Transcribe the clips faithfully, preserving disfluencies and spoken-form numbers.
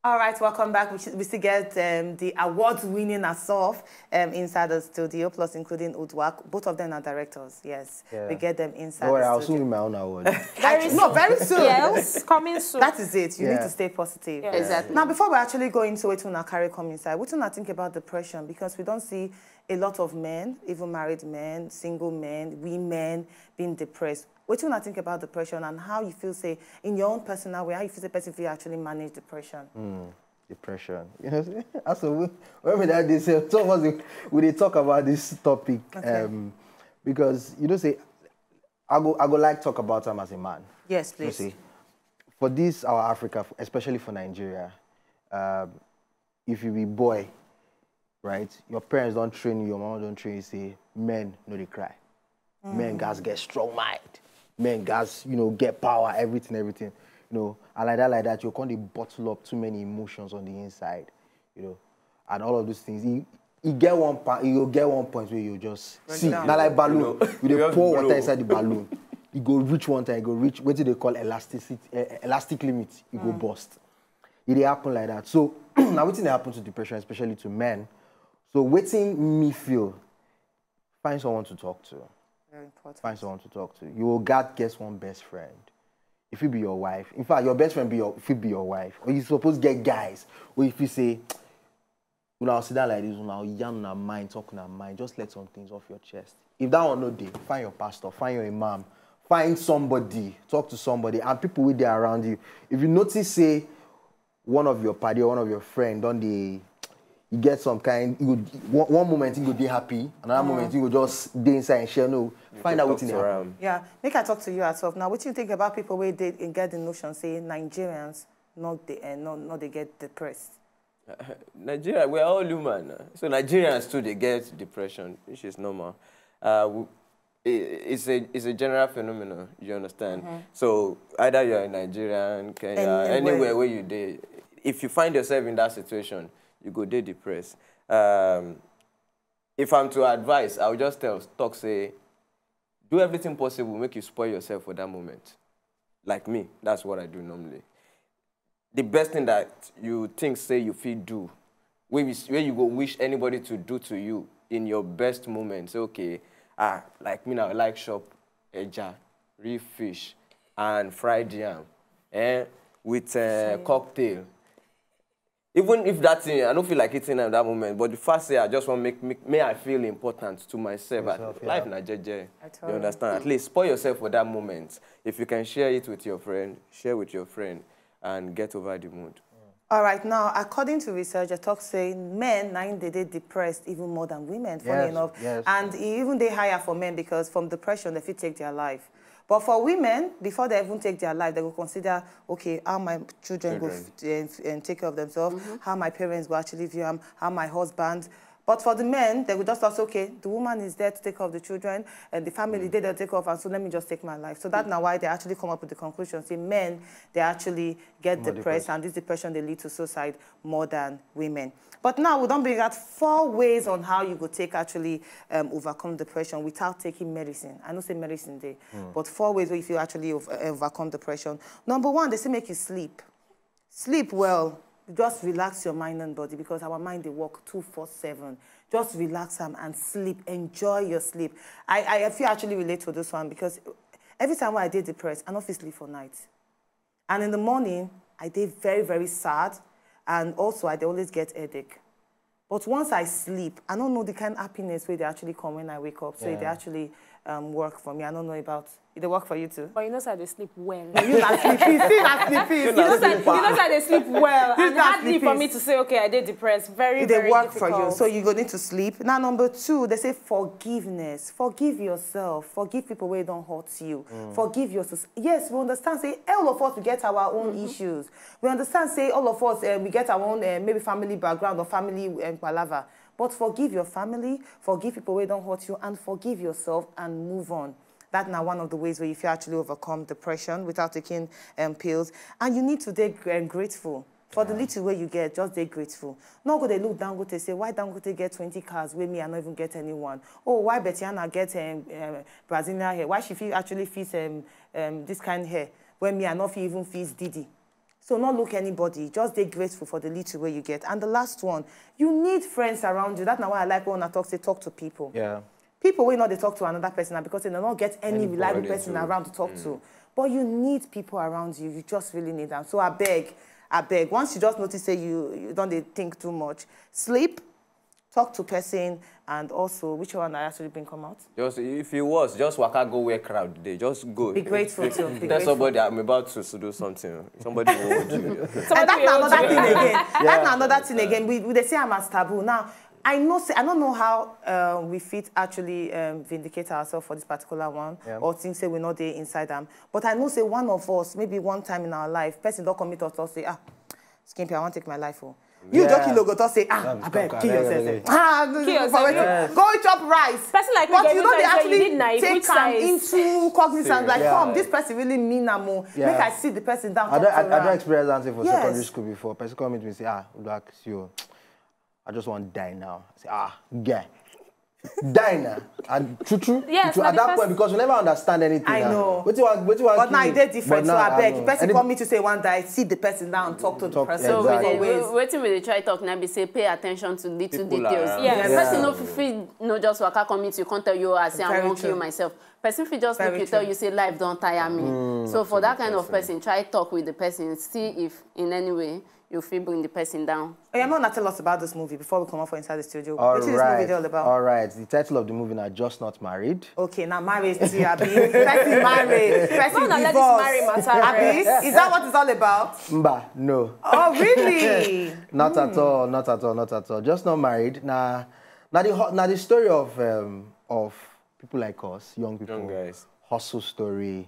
All right, welcome back. We, should, we still get um, the award-winning Asaf um, inside the studio, plus including Udwak. Both of them are directors, yes. Yeah. We get them inside Don't worry, the I'll soon win my own award. Very soon. No, very soon. Yes, coming soon. That is it. You yeah. need to stay positive. Yeah. Exactly. Now, before we actually go into it, we carry come inside. We want to think about depression because we don't see a lot of men, even married men, single men, women being depressed. What do you think about depression and how you feel say in your own personal way, how you feel say person feel actually manage depression? Mm, depression. You know, as a when we that day, so some of us we, we talk about this topic okay. um, because you know say I go I go like talk about them as a man. Yes, please. You see, for this our Africa, especially for Nigeria, um, if you be boy, right? Your parents don't train you, your mama don't train you. Say men no dey cry. Mm. Men guys get strong mind. Men guys, you know, get power, everything, everything. You know, and like that, like that, you can't bottle up too many emotions on the inside. You know, and all of those things. You, you get one point, you get one point where you just see, not like balloon. You, know, you pour water inside the balloon. You go reach one time, you go reach what do they call elasticity, uh, elastic limit. You mm. go bust. It happen like that. So now, what thing happen to depression, especially to men? So waiting me feel. Find someone to talk to. Very important. Find someone to talk to. You will get guess one best friend. If it be your wife, in fact, your best friend be your if it be your wife, or you suppose get guys, or if you say, "When I sit down like this, when I yarn my mind, talk my mind, just let some things off your chest." If that one no dey, find your pastor, find your imam, find somebody, talk to somebody, and people with there around you. If you notice, say one of your party or one of your friend don dey you get some kind you go one, one moment you go dey happy, another mm. moment you go just dey inside and share no you find out wetin dey happen. Yeah, make I talk to you at all now. What do you think about people wey dey get the notion say Nigerians not dey uh, not, not dey get depressed? Nigeria, we are all human, so Nigerians too dey get depression, which is normal. Uh, we, it's a it's a general phenomenon, you understand? Mm-hmm. So either you're in Nigerian, Kenya, anywhere, anywhere where you dey, if you find yourself in that situation, you go dey depressed. Um, if I'm to advise, I would just tell talk say, do everything possible make you spoil yourself for that moment. Like me, that's what I do normally. The best thing that you think say you fit do, where you, where you go wish anybody to do to you in your best moment. Say, okay, ah, like me now, I like shop eja, real fish, and fried yam, eh, with uh, cocktail. Even if that thing, I don't feel like eating at that moment, but the fact say I just want make, make may I feel important to myself. Yourself, yeah. Life na jeje. You understand? At least spoil yourself for that moment. If you can share it with your friend, share with your friend. And get over the mood. All right, now, according to research, they talk say men na they dey depressed even more than women, funny yes, enough. Yes. And e even dey higher for men because from depression, they fit take their life. But for women, before they even take their life, they go consider, okay, how my children, children. go f- and, and take care of themselves, mm-hmm. how my parents go actually view them, how my husband, But for the men, they will just say, okay, the woman is there to take care of the children, and the family mm. they don't take care of, and so let me just take my life. So that's mm. now why they actually come up with the conclusion. Say men, they actually get More depressed, depressed, and this depression they lead to suicide more than women. But now we don't bring out four ways on how you go take actually um, overcome depression without taking medicine. I know say medicine day, mm. but four ways where if you actually over- overcome depression. Number one, they say make you sleep. Sleep well. Just relax your mind and body because our mind they work two four seven. Just relax them and sleep. Enjoy your sleep. I, I feel actually relate to this one because every time I did depressed, I don't feel sleep for night. And in the morning, I did very, very sad. And also, I always get headache. But once I sleep, I don't know the kind of happiness where they actually come when I wake up. So yeah. they actually um, work for me. I don't know about It dey work for you too. But you know say I dey sleep well. You na sleepy. See na sleepy. You know say you know say I dey sleep well. And hardly for me to say okay, I dey depressed. Very, very difficult. It dey work for you. So you go need to sleep. Now number two, they say forgiveness. Forgive yourself. Forgive people where don't hurt you. Mm. Forgive yourself. Yes, we understand say all of us we get our own mm-hmm. issues. We understand say all of us uh, we get our own uh, maybe family background or family um, palava. But forgive your family, forgive people where don't hurt you, and forgive yourself and move on. That now one of the ways where you feel actually overcome depression without taking um, pills. And you need to be um, grateful. For yeah. the little way you get, just be grateful. No go they look Dangote say, why Dangote get twenty cars where me I not even get anyone? Oh, why Betiana get um, um, Brazilian hair? Why she feel actually feels um, um, this kind of hair where me I not feel even feels Didi? So not look anybody, just dey grateful for the little way you get. And the last one, you need friends around you. That's why I like when I talk, say talk to people. Yeah. People wey no dey talk to another person na because they no get any reliable person around to talk to. But you need people around you. You just really need them. So I beg, I beg. Once you just notice say you you don't dey think too much, sleep, talk to person, and also which one I actually bring come out? Just if you was, just waka go where crowd dey. Just go. Be grateful too. Be Tell grateful. Somebody I'm about to, to do something. Somebody will hold you. And that's another thing again. That's another thing again. We, we dey say I'm as taboo now. I know. Say, I don't know how uh, we fit actually um, vindicate ourselves for this particular one, Yeah. or think say we not dey inside them. But I know say one of us, maybe one time in our life, person don't commit us or say, ah, Skin Pay, I want take my life. Oh, you Yeah. joking logo to say, ah, Don't I beg, talk, kill I beg, I yourself. beg. Ah, Kill yourself. Go chop rice. Person like me, But get you know they you actually need knife. take Which am size? Into cognizance, like, Yeah. come, this person really mean am. Oh. Yeah. Make I see the person down. I Talk don't, to I, I don't am. experience that thing for Yes. Secondary school before. Person come meet me say, ah, Uduak, see you. I just want die now. I say, ah, guy. Die now. And true, true. Yes, True, na at the that first- point, because you never understand anything. I ah. know. Wetin wan, wetin wan But kill now you? e dey different. But So now, I beg, know. person Any- come meet you say one die, see the person down, talk to the Talk person. So we for dey, ways. we- wetin we dey try talk now be say pay attention to little People details. around. Yes. Yeah. Person no fit fit no just waka come meet you, come tell you, oh, I say I Very wan kill true. Myself. Person fit just Very look you, tell true. You say life don tire me. So for that kind of person, try talk with the person, see if in any way you fit bring the person down. Oh, yeah, no, tell us about this movie before we come out for inside the studio. All What is this right. Movie all about? All right. The title of the movie now, Just Not Married. Okay, now marriage too, abi. Person married, person No, na let this divorce. marry matter, Abi, right? Is that what it's all about? Mba, no. Oh, really? Not at all, not at all, not at all. Just Not Married. Now, now the ho- now the story of um, of people like us, young people, Young guys. Hustle story.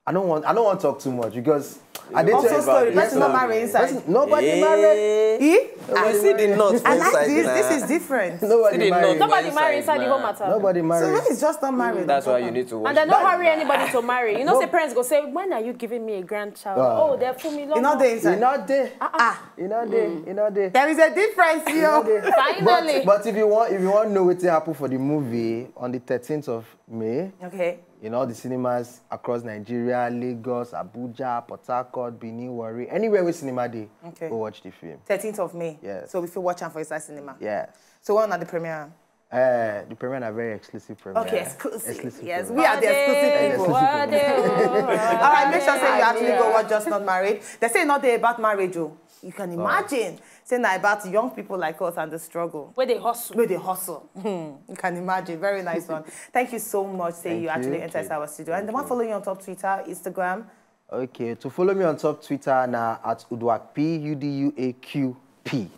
I don't want I don't want to talk too much because I did Hustle tell- story, Yes, person not now. marry inside. Person- nobody Eh. married. Eh? I see the not I like inside this. now. This is different. Nobody See the married. not Nobody marry inside inside the now. Home Matter. Nobody So married. that is Just Not Married. That's why you need to watch. And they that don't movie. Hurry anybody to marry. You know, No. Say parents go say, "When are you giving me a grandchild?" Ah. Oh, they're for me. You know they You inside. not there. Ah, You not there. You not there. There is a difference here. Finally. But, but if you want, if you want to know what happened for the movie on the thirteenth of May, Okay. in all the cinemas across Nigeria, Lagos, Abuja, Port Harcourt, Benin, Warri, anywhere with cinema day, Okay. Go watch the film. Thirteenth of May. Yes. So we fit watch am for inside cinema. Yes. So when are the premiere? Uh, the premiere are very exclusive premiere. Okay, exclusive. Exclusive Yes, premiere. we are the exclusive people. All right, make sure say you actually go watch Just Not Married. They say not dey about marriage, oh. You can imagine. Say na about young people like us and the struggle. Where they hustle. Where they hustle. Hmm, you can imagine. Very nice one. Thank you so much. Say Thank you actually you. Enter our studio. And the one follow you on top Twitter, Instagram. Okay, to follow me on top Twitter now at Uduak P, U D U A Q P.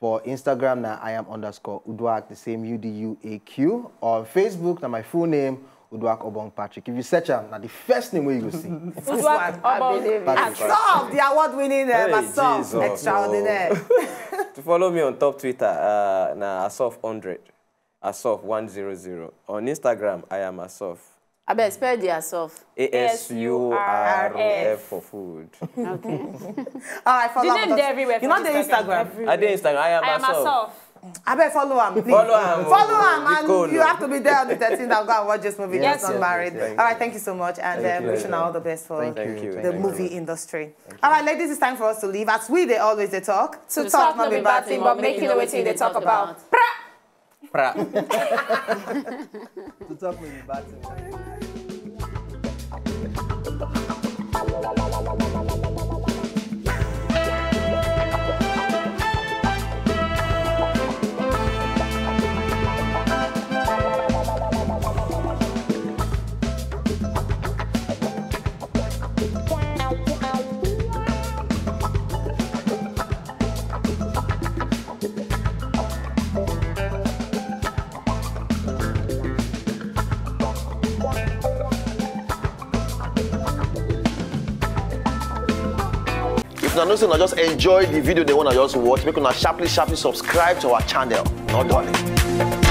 For Instagram now, I am underscore Uduak, the same U D U A Q. On Facebook, now my full name, Uduak Obong Patrick. If you search am, now the first name where you go see. Uduak Obong. Asof, the award-winning uh, Hey, Asof, Jesus, oh. Extraordinaire. To follow me on top Twitter, uh, na Asof hundred, Asof one zero zero. On Instagram, I am Asof. I bet spell the Asof. A S U R F for food. Okay. All right, follow The am name on dey top- everywhere. You for know the Instagram. Instagram. Everywhere. I dey Instagram. I am I am Asof. Asof. I bet follow am, please. Follow am, Follow oh. am, and Nicole, you oh. Have to be there on the thirteenth. I'm going to watch this movie. Yes, Just Not yes, Married. yes, thank All right, you. Thank you so much, and Thank um, you, wishing thank all you. The best for Thank Thank you. you. the Thank you. Movie industry. All right, ladies, it's time for us to leave. As we they always they talk, To talk no be bad thing, but make you know wetin they talk about. Pra. To talk no be bad thing. If una know say una just enjoy the video, they wanna just watch, make una sharply, sharply subscribe to our channel. No darling.